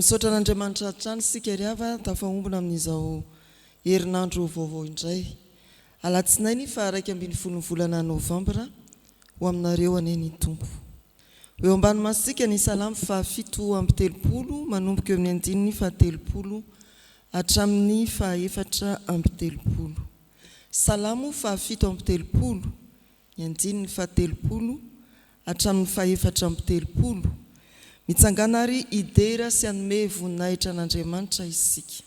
misaotra an'Andriamanitra hatrany isika ry hava tafahombona amin'izao herinandro vaovao indray. Alatsinainy faha 11 ny volana novambra ho aminareo anie ny Tompo. Ho eo ambany masontsika ny Salamo faha 37 manomboka eo amin'ny andininy faha 30 hatramin'ny faha 34. Salamo faha 37 ny andininy faha-30 hatramin'ny faha-34. Mitsangàna àry hidera sy hanome voninahitra an'Andriamanitra isika.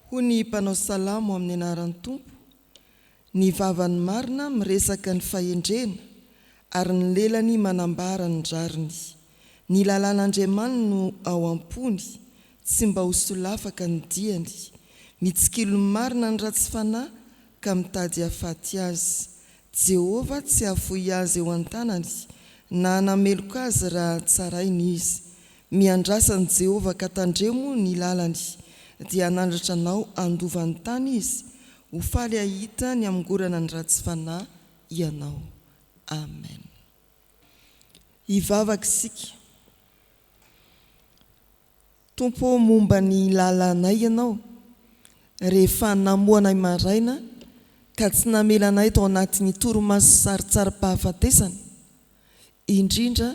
Hoy ny mpanao salamo amin'ny anaran'ny Tompo, Ny vavan'ny marina miresaka ny fahendrena, ary ny lelany manambara ny rariny. Ny lalàn'Andriamaniny no ao am-pony, tsy mba ho solafaka ny diany. Mitsikilo ny marina ny ratsy fanahy ka mitady hahafaty azy. Jehovah tsy hahafoy azy eo an-tanany, na hanameloka azy raha tsaraina izy. Miandrasa an'i Jehovah ka tandremo ny lalany, dia hanandratra anao handova ny tany izy. Ho faly hahita ny hamongorana ny ratsy fanahy ianao. Amen. Hivavaka isika. Tompo ô momba ny lalanay Ianao rehefa namoha anay maraina ka tsy namela anay tao anatin'ny torimaso sarintsarim-pahafatesana, indrindra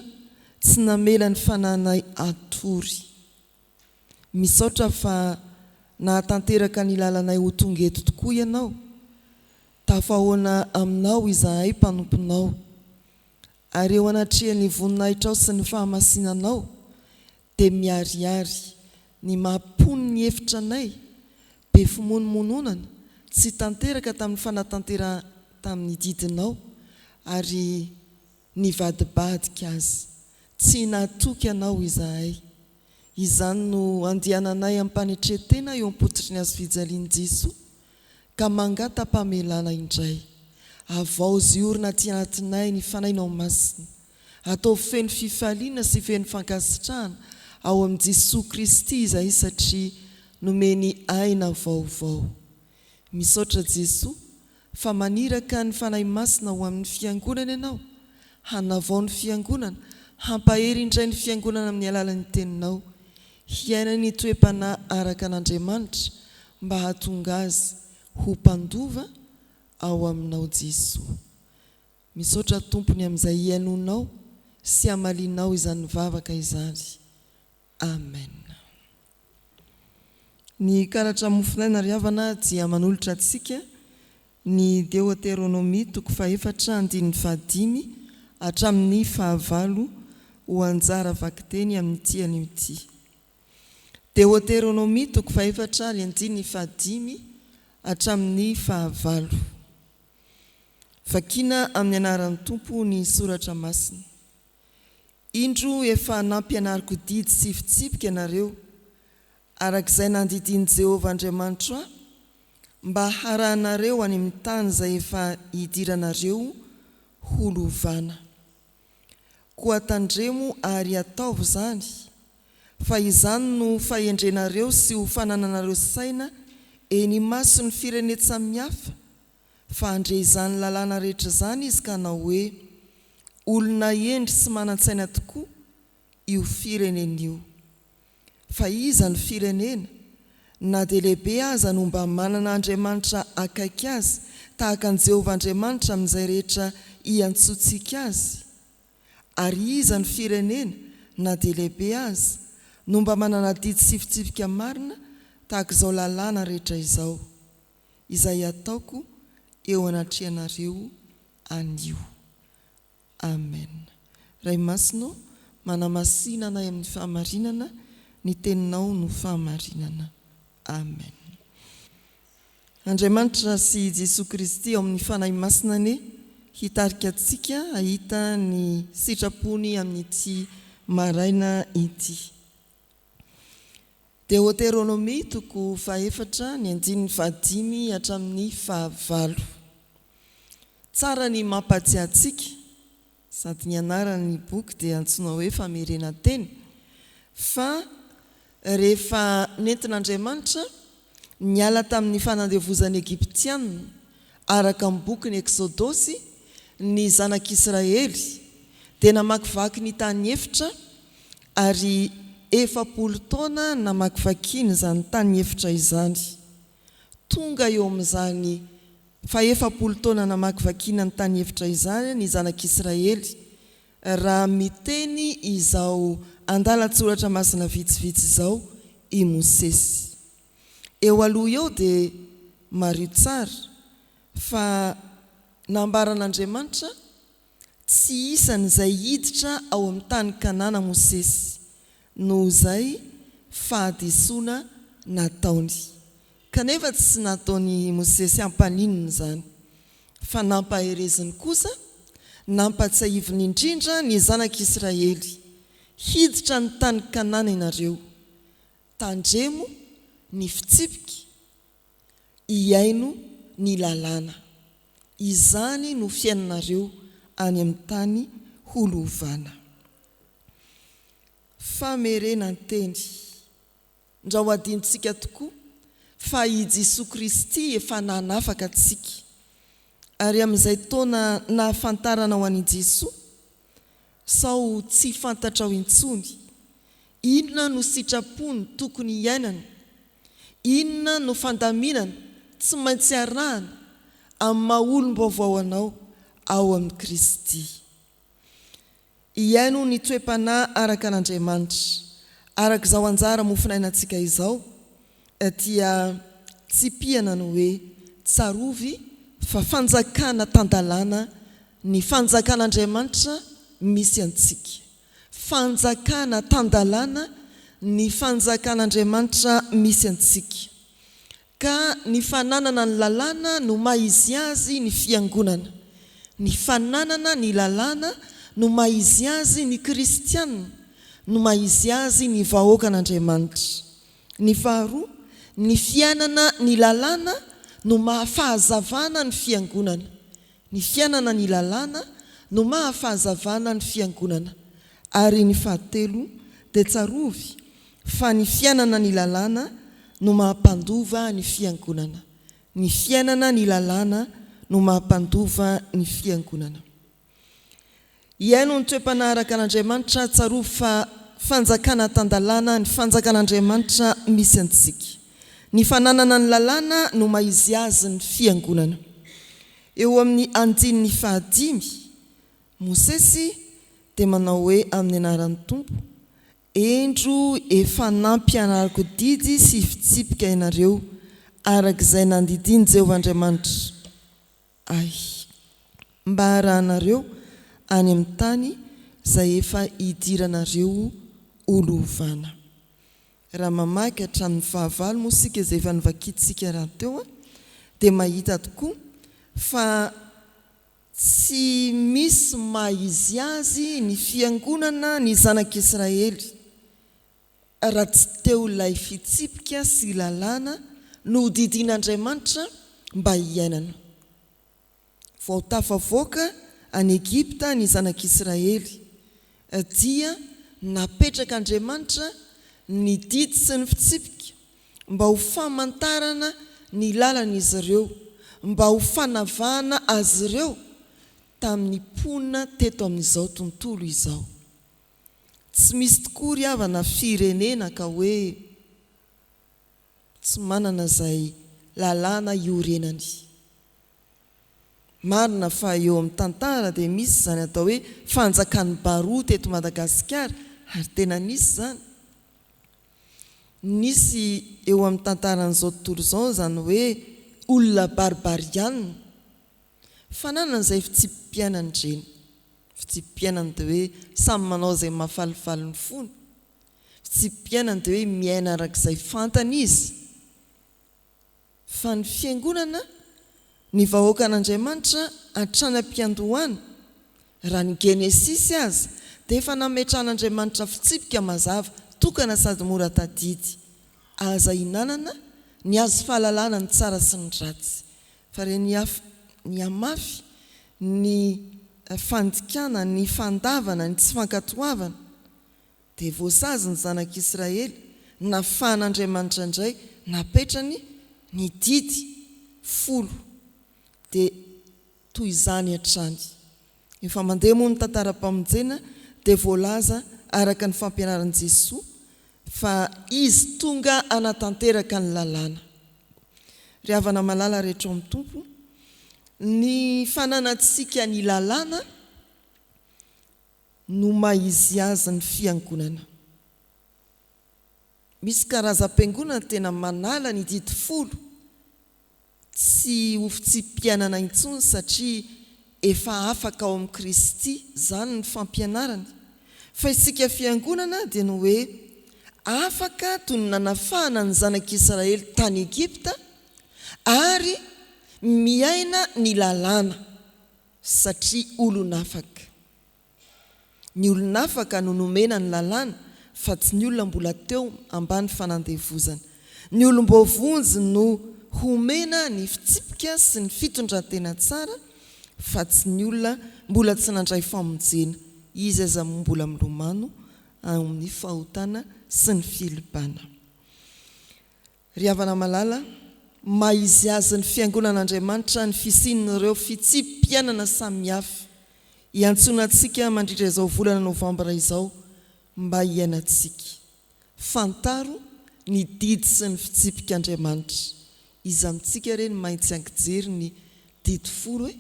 tsy namela ny fanahinay hatory. Misaotra fa nahatanteraka ny lalanay ho tonga eto tokoa Ianao. Tafahoana Aminao izahay mpanomponao. Ary eo anatrehan'ny voninahitrao sy ny fahamasinanao dia miharihary ny maha mponin'ny efitra anay, be fimonomononana, tsy tanteraka tamin'ny fanatanterahana tamin'ny didinao, ary nivadibadika aza. Tsy nahatoky Anao izahay. Izany no andehananay amim-panetren-tena eo am-pototry ny hazofijalian'i Jesoa, ka mangata-pamelana indray. Havaozy orina aty anatinay ny Fanahinao Masina. Ataovy feno fifaliana sy feno fankasitrahana ao amin'i Jesoa Kristy izahay satria nomeny aina vaovao. Misaotra Jesoa fa maniraka ny Fanahy Masina ho amin'ny Fiangonana Ianao, hanavao ny Fiangonana, hampahery indray ny Fiangonana amin'ny alalan'ny Teninao, hiaina ny toe-panahy araka an'Andriamanitra mba hahatonga azy ho mpandova ao aminao Jesoa. Misaotra Tompo ny amin'izay hihainoanao sy hamalianao izany vavaka izany. Amen. Ny karatra mofonaina ry havana dia manolotra antsika ny Deoteronomia toko fahefatra andininy fahadimy hatramin'ny fahavalo ho anjara vakiteny amin'ity anio ity. Deoteronomia toko fahefatra ary andininy fahadimy hatramin'ny fahavalo. Vakina amin'ny anaran'ny Tompo ny soratra masina. Indro efa nampianariko didy sy fitsipika ianareo, araka izay nandidian'i Jehovah Andriamanitro ahy, mba harahanareo any amin'ny tany izay efa hidiranareo ho lovana. Koa tandremo ary ataovy izany, fa izany no fahendrenareo sy ho fanananareo saina eny imason'ny firenen-tsamihafa, Fa handre izany lalàna rehetra izany izy ka hanao hoe, Olona hendry sy manan-tsaina tokoa io firenena io. Fa iza no firenena, na dia lehibe aza no mba manana Andriamanitra akaiky azy tahaka an'i Jehovah Andriamanitra amin'izay rehetra iantsoantsika azy? Ary iza no firenena, na dia lehibe aza, no mba manana adidy sy fitsipika marina tahaka izao lalàna rehetra izao? izay ataoko eo anatrehanareo anio. Amen. Ray Masina ô, manamasina anay amin'ny fahamarinana, ny Teninao no fahamarinana. Amen. Andriamanitra sy Jesoa Kristy ao amin'ny Fanahy Masina anie hitarika antsika hahita ny sitrapony amin'ity maraina ity. Deoteronomia toko fahefatra ny andininy fahadimy hatramin'ny fahavalo. Tsara ny mampahatsiahy antsika, sady ny anaran'ny boky dia antsoina hoe Famerenan-teny, fa rehefa nentin'Andriamanitra niala tamin'ny fanandevozan'ny Egyptiana araka ny bokin'ny Eksodosy ny zanak'Israely, Dia namakivaky ny tany efitra, ary 40 taona namakivakiany izany tany efitra izany. Tonga eo amin'izany fahefapolo taona namakivakiana ny tany efitra izany ny zanak'Israely, raha miteny izao andalan-tsoratra masina vitsivitsy izao i Mosesy. Eo aloha eo dia mariho tsara fa nambaran'Andriamanitra tsy isan'izay hiditra ao amin'ny tany Kanana Mosesy noho izay fahadisoana nataony. Kanefa tsy nataon'i Mosesy hampaninona izany, fa nampahereziny kosa, nampatsiahiviny indrindra ny zanak'Israely, Hiditra ny tany Kanana ianareo, tandremo ny fitsipika, hihaino ny lalàna. Izany no fiainanareo any amin'ny tany holovana. Famerenan-teny. Ndrao hadinontsika tokoa fa i Jesoa Kristy efa nanafaka antsika. Ary amin'izay taona nahafantaranao an'i Jesoa, sao tsy fantatrao intsony, inona no sitrapony tokony hiainana, inona no fandaminana tsy maintsy arahana amin'ny maha olom-baovao anao ao amin'i Kristy. Hihaino ny toe-panahy araka an'Andriamanitra. Araka izao anjara mofonainantsika izao, dia tsipihana ny hoe, Tsarovy fa fanjakana tan-dalàna ny fanjakan'Andriamanitra misy antsika. Fanjakana tan-dalàna ny fanjakan'Andriamanitra misy antsika. Ka ny fananana ny lalàna no maha izy azy ny fiangonana. Ny fananana ny lalàna no maha izy azy ny kristiana, no maha izy azy ny vahoakan'Andriamanitra. Ny faharoa, ny fiainana ny lalàna no maha fahazavana ny fiangonana. Ny fiainana ny lalàna no maha fahazavana ny fiangonana. Ary ny fahatelo dia tsarovy fa ny fiainana ny lalàna no maha mpandova ny fiangonana. Ny fiainana ny lalàna no maha mpandova ny fiangonana. Hihaino ny toe-panahy araka an'Andriamanitra, tsarovy fa fanjakana tan-dalàna ny fanjakan'Andriamanitra misy antsika. Ny fananana ny lalàna no maha izy azy ny fiangonana. Eo amin'ny andininy fahadimy, Mosesy dia manao hoe amin'ny anaran'ny Tompo, Indro efa nampianariko didy sy fitsipika ianareo, araka izay nandidian'i Jehovah Andriamanitra ahy, mba harahanareo any amin'ny tany izay efa hidiranareo ho lovana. Raha mamaky hatramin'ny fahavalo moa isika izay efa novakintsika rahateo dia mahita tokoa fa tsy misy maha izy azy ny fiangonana ny zanak'Israely raha tsy teo ilay fitsipika sy lalàna nodidian'Andriamanitra mba hiainana. Vao tafavoaka an'i Egypta ny zanak'Israely, dia napetrak'Andriamanitra ny didy sy ny fitsipika mba ho famantarana ny lalan'izy ireo, mba ho fanavahana azy ireo tamin'ny mponina teto amin'izao tontolo izao. Tsy misy tokoa ry havana firenena ka hoe tsy manana izay lalàna iorenany. Marina fa eo amin'ny tantara dia misy izany atao hoe fanjakan'ny Baroa teto Madagasikara ary tena nisy izany. Nisy eo amin'ny tantaran'izao tontolo izao izany hoe olona barbarianina. Fananana izay fitsipi-piainany ireny. Fitsipi-piainany dia hoe samy manao izay mahafalifaly ny fony. Fitsipi-piainany dia hoe miaina araka izay fantany izy. Fa ny Fiangonana, ny vahoakan'Andriamanitra hatrany am-piandohana, raha ny Genesisy aza, dia efa nametrahan'Andriamanitra fitsipika mazava, tokana sady mora tadidy, Aza ihinanana ny hazo fahalalana ny tsara sy ny ratsy. Fa re nihamafy ny fandikana, ny fandavana, ny tsy fankatoavana, dia voasazy ny zanak'Israely, nafahan'Andriamanitra indray, napetrany ny didy folo. Dia toy izany hatrany. Efa mandeha moa ny tantaram-pamonjena dia voalaza araka ny fampianaran'i Jesoa fa Izy tonga hanatanteraka ny lalàna. Ry havana malala rehetra ao amin'ny Tompo, ny fananantsika ny lalàna no maha izy azy ny Fiangonana. Misy karazam-piangonana tena manala ny didy folo tsy ho fitsipi-piainana intsony satria efa afaka ao amin'i Kristy, izany ny fampianarany. Fa isika Fiangonana dia ny hoe afaka toy ny nanafahana ny zanak'Israely tany Egypta ary miaina ny lalàna satria olon'afaka. Ny olon'afaka no nomena ny lalàna fa tsy ny olona mbola teo ambany fanandevozana. Ny olom-boavonjy no homena ny fitsipika sy ny fitondran-tena tsara fa tsy ny olona mbola tsy nandray famonjena, izy aza moa mbola milomano ao amin'ny fahotana sy ny filibana. Ry havana malala, maha izy azy ny Fiangonan'Andriamanitra ny fisian'ireo fitsipi-piainana samihafa iantsoana antsika mandritra izao volana novambra izao mba hiainantsika. Fantaro ny didy sy ny fitsipik'Andriamanitra. Iza amintsika re no maintsy ankijery ny didy folo e?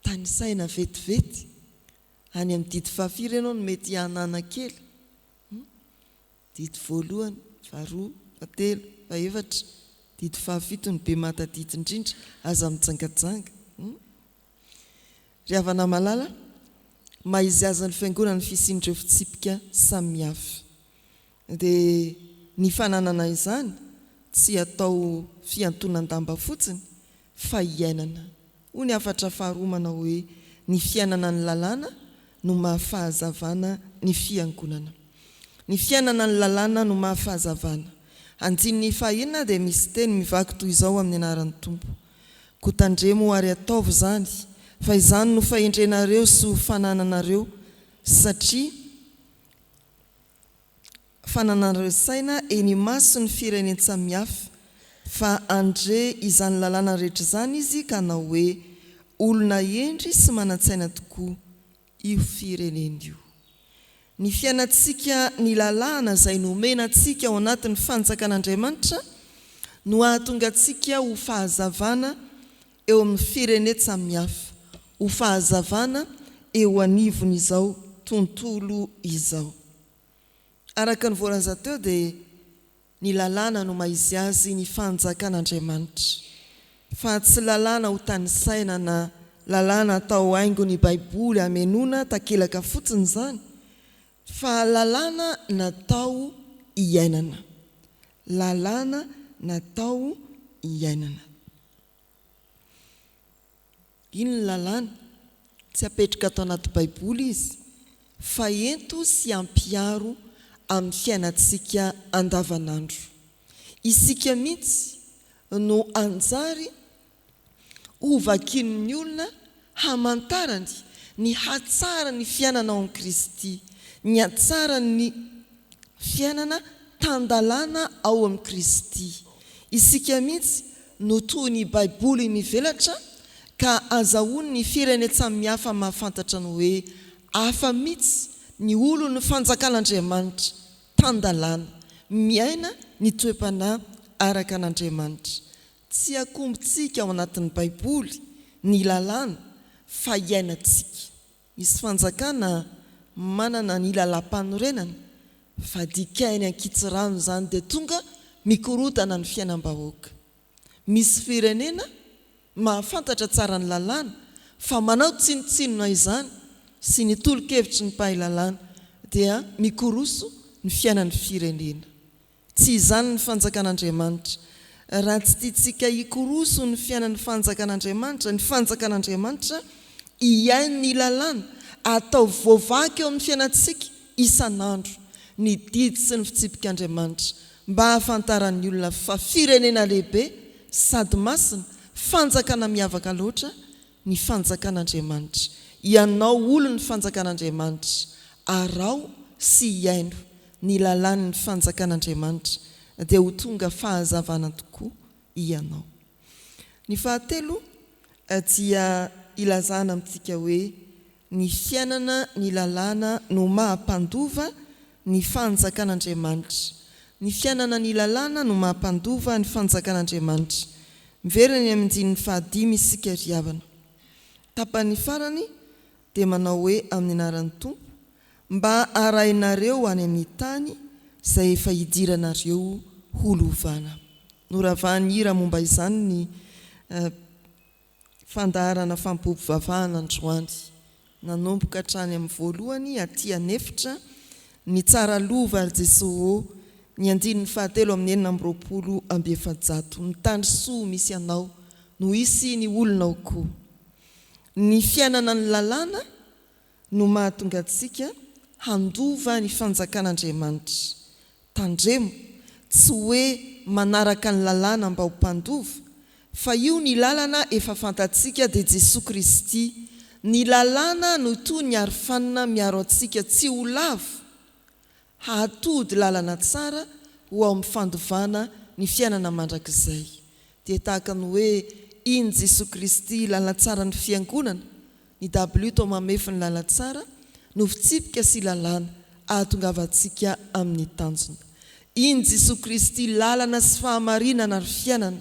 Tanisaina vetivety. Any amin'ny didy fahafiry ianao no mety hihanana kely? Didy voalohany, faharoa, fahatelo, fahefatra, didy fahafito ny be mahatadidy indrindra, aza mijangajanga. Hum. Ry havana malala, maha izy azy ny Fiangonana ny fisian'ireo fitsipika samihafa. Dia ny fananana izany tsy atao fihantonan-damba fotsiny fa iainana. Hoy ny hafatra faharoa manao hoe, Ny fiainana ny lalàna no maha fahazavana ny Fiangonana. Ny fiainana ny lalàna no maha fahazavana. Andininy fahenina dia misy teny mivaky toy izao amin'ny anaran'ny Tompo, Koa tandremo ary ataovy izany, fa izany no fahendrenareo sy ho fanananareo, satria fanananareo saina eny imason'ny firenen-tsamihafa, fa handre izany lalàna rehetra izany izy ka hanao hoe, Olona hendry sy manan-tsaina tokoa io firenena io. Ny fiainantsika ny lalàna izay nomena antsika ao anatin'ny fanjakan'Andriamanitra no hahatonga antsika ho fahazavana eo amin'ny firenen-tsamihafa, ho fahazavana eo anivon'izao tontolo izao. Araka ny voalaza teo dia ny lalàna no maha izy azy ny fanjakan'Andriamanitra, fa tsy lalàna ho tanisaina na lalàna atao haingon'ny Baiboly hamenoana takelaka fotsiny izany, fa lalàna natao hiainana. Lalàna natao hiainana. Iny ny lalàna, tsy apetraka ato anaty baiboly izy fa ento sy ampiharo amin'ny fiainantsika andavanandro. Isika mihitsy no hanjary ho vakian'ny olona hamantarany ny hatsaran'ny fiainana ao amin'i Kristy, ny hatsaran'ny fiainana tan-dalàna ao amin'i Kristy. Isika mihitsy no toy ny Baiboly mivelatra ka azahoan'ny firenen-tsamihafa mahafantatra ny hoe hafa mihitsy ny olon'ny Fanjakan'Andriamanitra, tan-dalàna, miaina ny toe-panahy araka an'Andriamanitra. Tsy akombontsika ao anatin'ny Baiboly ny lalàna fa iainantsika. Misy fanjakana manana ny lalàmpanorenana fa dikainy ankitsirano izany dia tonga mikorontana ny fiainam-bahoaka. Misy firenena mahafantatra tsara ny lalàna fa manao tsinontsinona izany sy ny tolo-kevitry ny mpahay lalàna dia mikoroso ny fiainan'ny firenena. Tsy izany ny fanjakan'Andriamanitra. Raha tsy tiantsika hikoroso ny fiainan'ny fanjakan'Andriamanitra, ny fanjakan'Andriamanitra hihaino ny lalàna, ataovy voavaky eo amin'ny fiainantsika isan'andro ny didy sy ny fitsipik'Andriamanitra, mba hahafantaran'ny olona fa firenena lehibe sady masina, fanjakana miavaka loatra ny fanjakan'Andriamanitra. Ianao olon'ny fanjakan'Andriamanitra, araho sy hihaino ny lalàn'ny fanjakan'Andriamanitra, dia ho tonga fahazavana tokoa ianao. Ny fahatelo dia. ilazana amintsika hoe ny fiainana ny lalàna no maha mpandova ny fanjakan'Andriamanitra. Ny fiainana ny lalàna no maha mpandova ny fanjakan'Andriamanitra. Miverina eny amin'ny andininy fahadimy isika ry havana. Tapany farany dia manao hoe amin'ny anaran'ny Tompo, mba harahinareo any amin'ny tany izay efa hidiranareo ho lovana. Noravahan'ny hira momba izany ny fandaharana fampiompivavahana androany. Nanomboka hatrany amin'ny voalohany aty an'efitra ny tsara lova ry Jesoa ô, ny andininy fahatelo amin'ny 426. Ny tany soa misy anao no hisy ny olonao koa. Ny fiainana ny lalàna no mahatonga antsika handova ny fanjakan'Andriamanitra. Tandremo, tsy hoe manaraka ny lalàna mba ho mpandova, fa io ny lalana efa fantatsika dia Jesoa Kristy, ny lalàna no toy ny arofanina miaro antsika tsy ho lavo, hahatody lalana tsara ho ao amin'ny fandovana ny fiainana mandrakizay. Dia tahaka ny hoe iny Jesoa Kristy lalan-tsaran'ny Fiangonana, ny W toa mamefy ny lalan-tsara, no fitsipika sy lalàna ahatongavantsika amin'ny tanjona. Iny Jesoa Kristy lalana sy fahamarinana ary fiainana,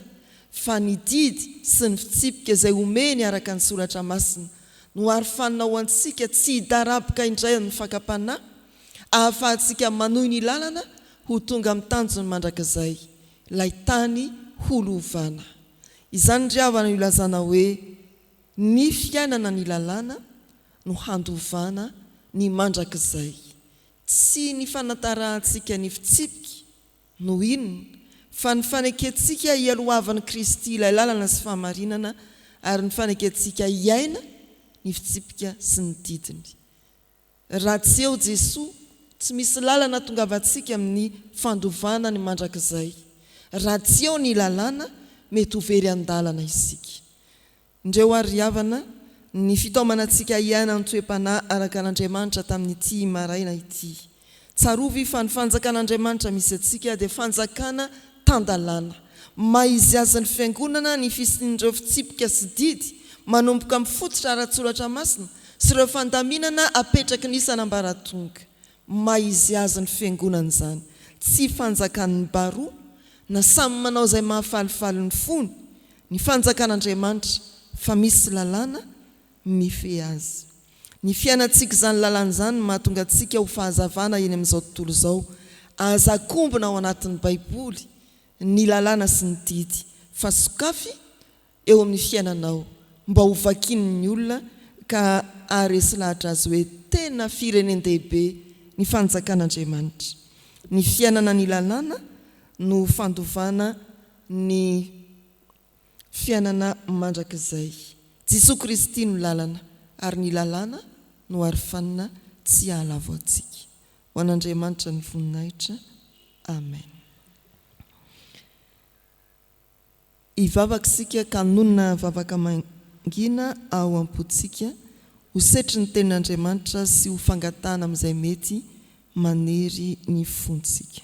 fa ny didy sy ny fitsipika izay omeny araka ny Soratra Masina no arofanina ho antsika tsy hidaraboka indray amin'ny fakam-panahy, ahafahantsika manohy ny lalana ho tonga amin'ny tanjony mandrakizay, ilay tany holovana. Izany ry havana no ilazana hoe ny fiainana ny lalàna no handovana ny mandrakizay. Tsy ny fanatarahantsika ny fitsipika no inona, fa ny fanekentsika hialohavan'i Kristy ilay lalana sy fahamarinana ary ny fanekentsika hiaina ny fitsipika sy ny didiny. Raha tsy eo Jesoa, tsy misy lalana atongavantsika amin'ny fandovana ny mandrakizay. Raha tsy eo ny lalàna, mety ho very an-dalana isika. Indreo ary ry havana, ny fitaomana antsika hiaina ny toe-panahy araka an'Andriamanitra tamin'ity maraina ity. Tsarovy fa ny fanjakan'Andriamanitra misy antsika dia fanjakana tan-dalàna. Maha izy azy ny Fiangonana ny fisian'ireo fitsipika sy didy manomboka amin'ny fototra ara-tsoratra masina sy ireo fandaminana apetraky ny isan'ambaratonga. Maha izy azy ny Fiangonana izany. Tsy fanjakan'ny baroa na samy manao izay mahafalifaly ny fony ny fanjakan'Andriamanitra fa misy lalàna mifehy azy. Ny fiainantsika izany lalàna izany no mahatonga antsika ho fahazavana eny amin'izao tontolo izao. Aza akombona ao anatin'ny Baiboly ny lalàna sy ny didy, fa sokafy eo amin'ny fiainanao mba ho vakian'ny olona ka haharesy lahatra azy hoe tena firenen-dehibe ny fanjakan'Andriamanitra. Ny fiainana ny lalàna no fandovana ny. Fiainana mandrakizay. Jesoa Kristy no lalana, ary ny lalàna no arofanina tsy hahalavo antsika. Ho an'Andriamanitra ny voninahitra. Amen. Hivavaka isika ka hanonona vavaka mangina ao am-pontsika ho setrin'ny Tenin'Andriamanitra sy ho fangatahana amin'izay mety manery ny fontsika.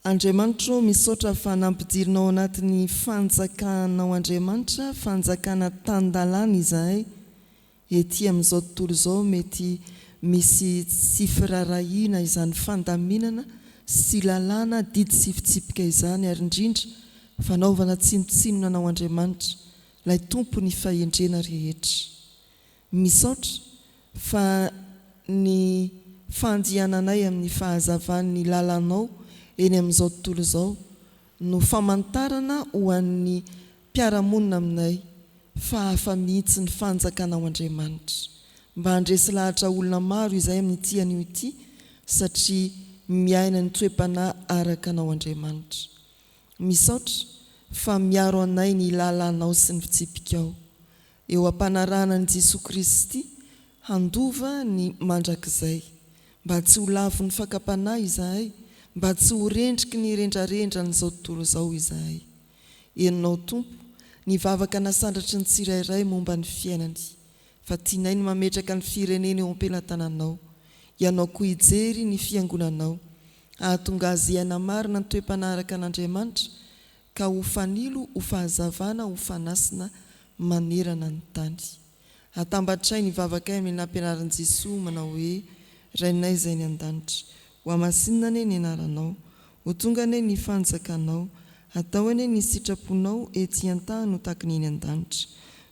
Andriamanitro misaotra fa nampidirinao anatin'ny fanjakanao Andriamanitra fanjakana tan-dalàna izahay ety amin'izao tontolo izao mety misy tsy firarahiana izany fandaminana sy lalàna didy sy fitsipika izany ary indrindra fanaovana tsinontsinona anao Andriamanitra Ilay Tompo ny fahendrena rehetra. Misaotra fa ny fandiananay amin'ny fahazavan'ny lalanao eny amin'izao tontolo izao no famantarana ho an'ny mpiara-monina aminay fa hafa mihitsy ny fanjakanao Andriamanitra. Mba handresy lahatra olona maro izahay amin'ity anio ity satria miaina ny toe-panahy araka anao Andriamanitra. Misaotra fa miaro anay ny lalanao sy ny fitsipikao. Eo am-panarahana an'i Jesoa Kristy handova ny mandrakizay. Mba tsy ho lavon'ny fakam-panahy izahay, mba tsy ho rendriky ny rendrarendran'izao tontolo izao izahay. Henonao Tompo ny vavaka nasandratry ny tsirairay momba ny fiainany. Fa tianay ny mametraka ny firenena eo am-pelatananao. Ianao koa hijery ny Fiangonanao, hahatonga azy hiaina marina ny toe-panahy araka an'Andriamanitra, ka ho fanilo ho fahazavana ho fanasina manerana ny tany. Atambatray ny vavakay amin'ny nampianarin'i Jesoa manao hoe, Rainay izay any an-danitra, ho hamasinina anie ny anaranao, ho tonga anie ny fanjakanao, atao anie ny sitraponao ety an-tany ho tahaka ny eny an-danitra.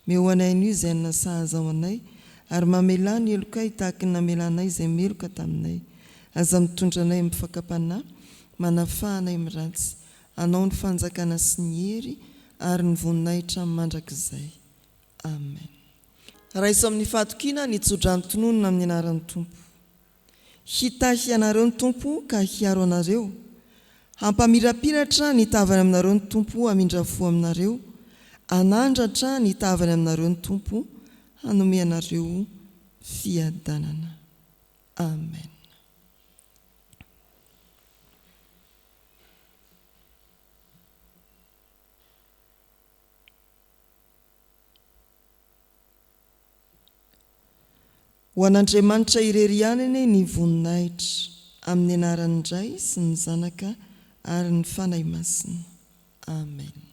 Meo anay anio izay hanina sahaza ho anay, ary mamelà ny helokay tahaka ny namelanay izay meloka taminay. Aza mitondra anay amin'ny fakam-panahy, manafaha anay amin'ny ratsy. Anao ny fanjakana sy ny hery ary ny voninahitra mandrakizay. Amen. Raiso amin'ny fahatokiana ny tsodrano tononina amin'ny anaran'ny Tompo. Hitahy anareo ny Tompo ka hiaro anareo. Hampamirapiratra ny tavany aminareo ny Tompo hamindra fo aminareo. Hanandratra ny tavany aminareo ny Tompo hanome anareo fiadanana. Amen. Ho an'Andriamanitra irery ihany anie ny voninahitra, amin'ny anaran'ny Ray sy ny Zanaka ary ny Fanahy Masina. Amen.